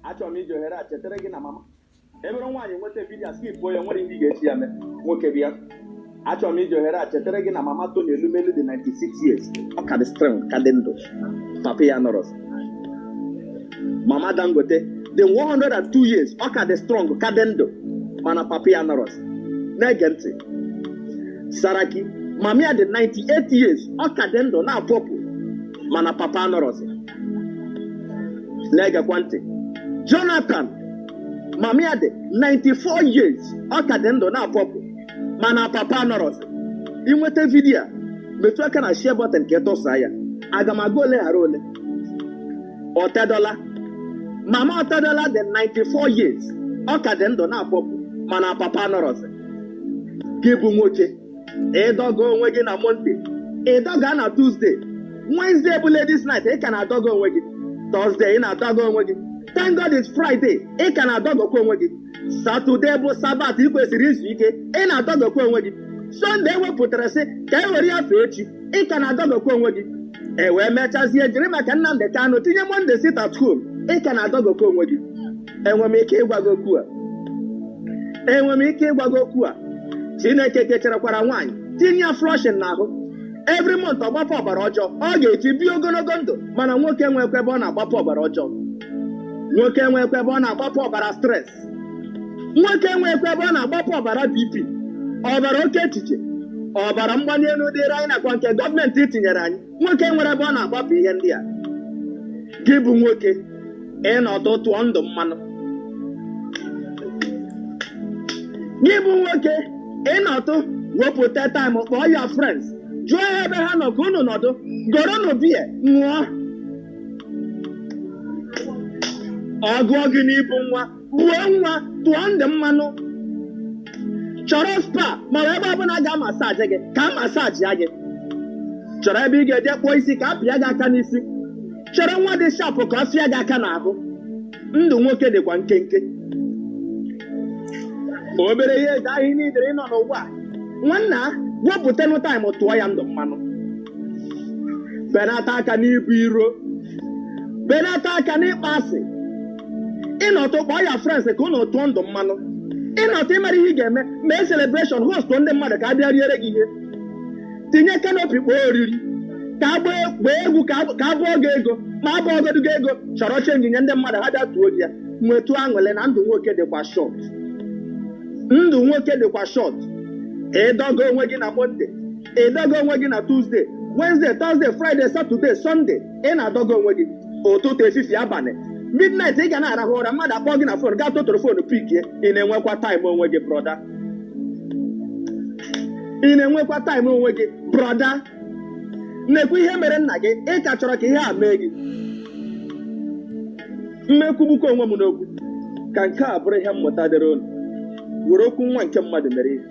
Achọrọ m iji ohere a chetara gị na mama ebere nwaanyị nweta video, skip ya, nwere ihe ị ga-eji ya mee. Nwoke, bịa. Achọrọ m iji ohere a chetara gị na mama Tony Elumelu dị 96 years, ọ ka dị strong, ka dị ndụ, papa ya nọrọ. Mama Dangote dị 102 years, ọ ka dị strong, ka dị ndụ, mana papa ya nọrọ. Na-ege ntị, Saraki, mama ya dị 98 years, ọ ka dị ndụ, na-apọpụ, mana papa nọrọzi. Na-egekwa ntị, Jonathan, mama ya dị 94 years, ọ ka dị ndụ, na-apọpụ, mana papa nọrọzi. Inweta video a, metụ aka na share button ka ịtụsa ya. Aga m aga ole ghara ole. Otedola, mama Otedola dị 94 years, ọ ka dị ndụ, na-apọpụ, mana papa nọrọzi. Gị bụ nwoke, ịdọga onwe gị na Monday, ịdọga na Tuesday, Wednesday bụ ladies night, ị ka na-adọga onwe gị. Thursday, ị na-adọga onwe gị. Thank God it's Friday, ị ka na-adọgọkwa onwe gị. Saturday bụ Sabbath, ị kwesịrị izu ike, ị na-adọgọkwa onwe gị. Sunday ewepụtara sị ka e were ya fee echi, ị ka na-adọgọkwa onwe gị. E wee mechazie jiri maka Nnamdị Kanụ tinye Monday sit at home, ị ka na-adọgọkwa onwe gị. Enwe m ike ịgwa gị okwu a? Enwe m ike ịgwa gị okwu a? Chineke kecharakwara nwaanyị, tinye ya flushing n'ahụ. Every month ọ gbapụ ọbara ọjọọ, ọ ga-eji bie ogologo ndụ. Mana nwoke nwekwa ebe ọ na-agbapụ ọbara ọjọọ, nwoke nwekwa ebe ọ na-agbapụ ọbara stress, nwoke nwekwa ebe ọ na-agbapụ ọbara BP, ọbara oke echiche, ọbara mgbali elu dịrị anyị nakwa nke gọọmenti tinyere anyị. Nwoke nwere ebe ọ na-agbapụ ihe ndị a. Gị bụ nwoke, ịnọdụ tụọ ndụ mmanụ. Gị bụ nwoke, ịnọtụ wepụta time, kpọọ ya friends, jụọ ha ebe ha nọ ka unu nọdụ goronụ biya ṅụọ. Ọ gụọ gị n'ibu nwa, buo nwa, tụọ ndụ mmanụ, chọrọ spa ma ọ ebe ọbụla ga-amassage gị ka a massage ya gị, chọrọ ebe ị ga-eje kpụọ isi ka a pịa gị aka n'isi, chọrọ nwa dị sharp ka ọ fịa gị aka n'ahụ. Ndụ nwoke dịkwa nkenke. Obere ihe eji ahịa niile ịnọ n'ụwa a. Nwanna, wepụtanụ time tụọ ya ndụ mmanụ, benata aka n'ibu iro, benata aka n'ịkpa asị. Ịnọtụ kpọọ ya friends ka ụnụ tụọ ndụ mmanụ. Ịnọtụ ịmara ihe ị ga-eme, mee celebration, host ndị mmadụ ka a bịa riere gị ihe, tinye canopy, kpọọ oriri, ka a gbaa egwu, ka a bụọ gị ego, ma a bụọ gị ego, chọrọ change nye ndị mmadụ, ha bịa tụọ gị ya, nwetụ aṅụrị na ndụ nwoke dịkwa short. Ndụ nwoke dịkwa short. Ịdọga onwe gị na Monday, ịdọga onwe gị na Tuesday, Wednesday, Thursday, Friday, Saturday, Sunday, ị na-adọga onwe gị ụtụtụ, efifie, abalị, midnight, ị ga na-arahụ ụra, mmadụ akpọ gị na phone, gaa tụtụrụ phone pickie. Ị na-enwekwa time onwe gị, brother? Ị na-enwekwa time onwe gị, brother? Na-ekwu ihe mere nna gị, ị ka chọrọ ka ihe a mee gị. Mmekwugbukwa onwe m n'okwu ka nke a bụrụ ihe mmụta dịrị unu. Were okwu nwa nke mmadụ mere ihe.